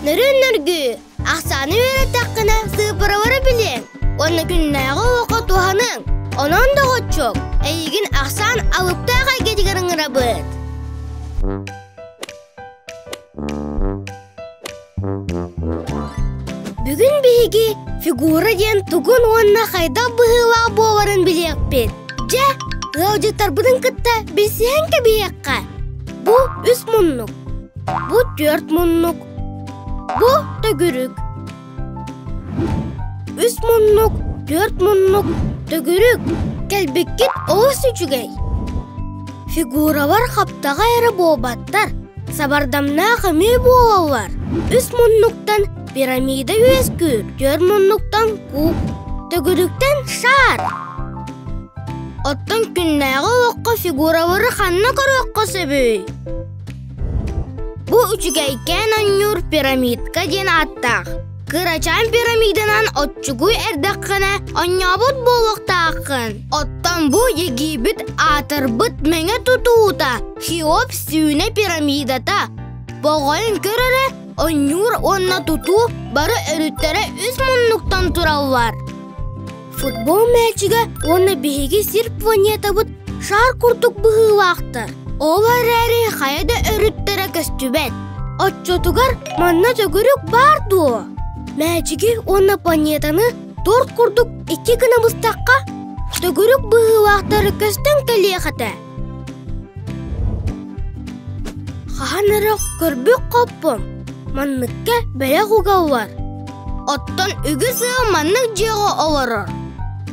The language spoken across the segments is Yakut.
Нөрүн-нөргүү, ахсааны үөрэттэххинэ сыыппаралары билиэҥ уонна күннээҕи олоххо туһаныаҥ. Онон, доҕоччуок, эйигин ахсаан алыптаах эйгэтигэр ыҥырабыт. Бүгүн биһиги фигура диэн тугун уонна хайдах быһыылаах буоларын билиэхпит. Дьэ, ыалдьыттарбытын кытта билсиһэн кэбиһиэххэ. Бу үс муннук, бу түөрт муннук, бу төгүрүк. Үс муннук, түөрт муннук, төгүрүк. Кэлбиккит олус үчүгэй. Фигуралар хаптаҕа эрэ буолбаттар, сабардамнаах эмиэ буолаллар. Үс муннуктан пирамида үөскүүр, түөрт муннуктан куб, төгүрүктэн шар. Оттон күннээҕи олоххо фигуралары ханна көрүөххэ сөбүй? Бу үчүгэйкээн оонньуур пирамидка диэн ааттаах. Кырачаан пирамиданан оччугуй эрдэххинэ оонньообут буолуохтааххын. Оттон бу Египет аатырбыт мэҥэ тутуута Хиоп сүүнэ пирамидата. Боҕойун көр эрэ, оонньуур уонна тутуу бары өрүттэрэ үс муннуктан тураллар. Футбол мээчигэ уонна биһиги сир планетабыт шар курдук быһыылаахтар. Ол эрээри хайа да өрүттэрэ көстүбэт. Оччотугар манна төгүрүк баар дуо? Мээчиги уонна планетаны торт курдук икки гына быстахха, төгүрүк быһыылаахтары көстөн кэлиэх этэ. Хаһан эрэ көрбүт хоппом, манныкка бэлэх угаллар. Оттон үгүс ыал маннык дьиэҕэ олорор.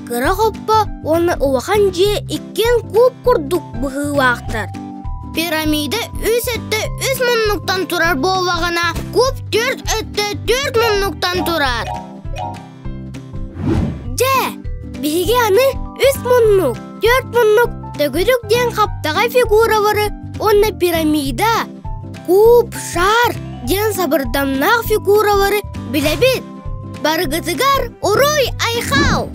Кыра хоппо уонна улахан дьиэ иккиэн куб курдук быһыылаахтар. Пирамида үс өттө үс муннуктан турар буоллаҕына, куб түөрт өттө түөрт муннуктан турар. Дьэ, биһиги аны үс муннук, түөрт муннук, төгүрүк диэн хаптаҕай фигуралары уонна пирамида, куб, шар диэн сабырдамнаах фигуралары билэбит. Барыгытыгар уруй-айхал!